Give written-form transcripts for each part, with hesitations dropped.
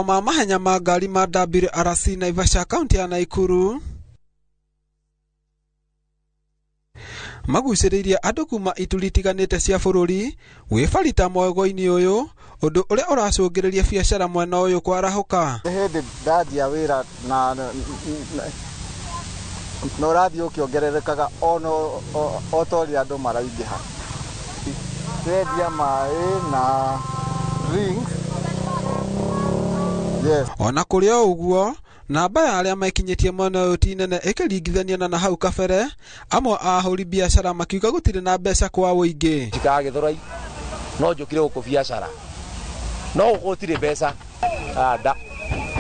Ma mahenya ma ngari ma WRC Naivasha, kaunti ya Naikuru, magucĩrĩirie andũ kuma ituri itiganĩte cia bũrũri gwĩbarita mwego-inĩ ũyũ, ũndũ ũrĩa ũracũngĩrĩria biacara mwena ũyũ kwarahũka. Nĩ hĩndĩ ndanjia wĩra na ũrathiĩ ũkĩongererekaga o ta ũrĩa andũ maraingĩha. Tũrendia maĩ na drinks. Yes. Ona kũrĩ o ũguo, namba ya arĩa mekinyĩtie mwena ũyũ ti nene ĩkĩringithanio na hau kabere, amwe a ahũri biacara makiuga gũtirĩ na mbeca kwa ũingĩ. Njikaraga Gĩthũrai, no njũkire gũkũ biacara, no gũkũ gũtirĩ mbeca.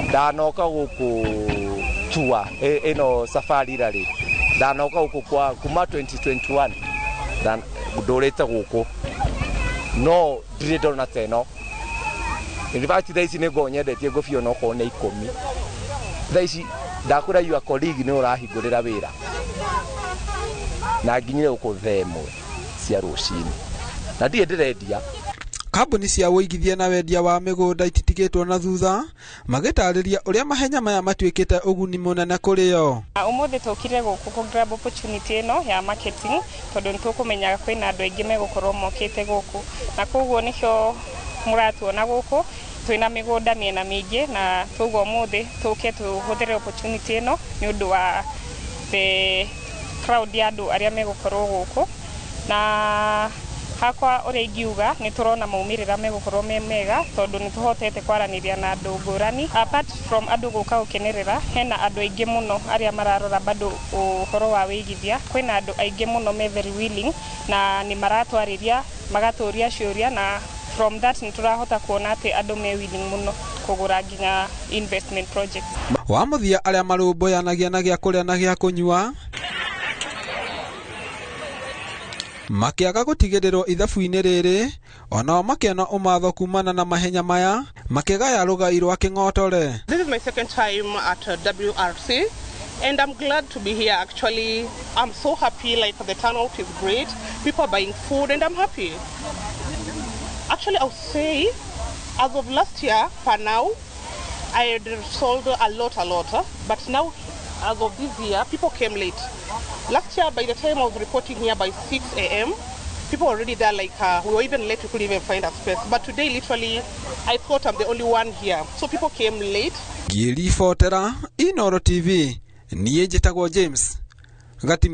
Ndanoka gũkũ tua ĩno safari rally, ndanoka gũkũ kwa kuma 2021, ndũrĩte gũkũ no ndirĩ ndona ta ĩno. In fact, thaa ici nĩ ngoragwo nyendetie ngũbia onokorwo nĩ 10. Thaa ici ndakwĩra your colleague nĩ ũrahingũrĩra wĩra na nginyire gũkũ thaa 1 cia rũcinĩ na ndirĩ ndĩrendia. Kambuni cia ũigithia na wendia wa mĩgũnda ititigĩtwo na thutha, magĩtarĩria ũrĩa mahenya maya matuĩkĩte ũguni mũnene kũrĩ o. Ũmũthĩ tũkire gũkũ kũ grab opportunity ĩno ya marketing tondũ nĩ tũkũmenyaga kwĩna andũ aingĩ megũkorwo mokĩte gũkũ, na koguo nĩkĩo mũratuona gũkũ twĩna mĩgũnda mĩena mĩingĩ, na toguo ũmũthĩ tũke tũhũthĩre opportunity ĩno nĩ ũndũ wa the crowd ya andũ arĩa megũkorwo gũkũ. Na hakwa ũrĩa ingiuga nĩ tũrona maumĩrĩra megũkorwo me mega tondũ nĩ tũhotete kwaranĩria na andũ ngũrani. Apart from andũ gũka gũkenerera, hena andũ aingĩ mũno arĩa mararora bado ũhoro wa wĩigithia. Kwĩna andũ aingĩ mũno me very willing na nĩ maratwarĩria, magatũria ciũria, na from that nĩ tũrahota kuona atĩ andũ me willing mũno kũgũra nginya investment projects. Wa mũthia, arĩa marũmbũyanagia na gĩa kũrĩa na gĩa kũnyua makĩaga gũtigĩrĩrwo ithabu-inĩ rĩrĩ, onao makĩona ũmatho kumana na mahenya maya, makĩgaya rũgai rwa kĩng'otore. This is my second time at WRC and I'm glad to be here. Actually, I'm so happy, like the turnout is great. People are buying food and I'm happy. Actually, I'll say, as of last year, for now, I had sold a lot, but now, as of this year, people came late. Last year, by the time I was reporting here by 6 a.m., people were already there, like we were even late, we couldn't even find a space. But today, literally, I thought I'm the only one here. So people came late. Ngĩribotera Inooro TV, niĩ njĩtagwo James Gatimo.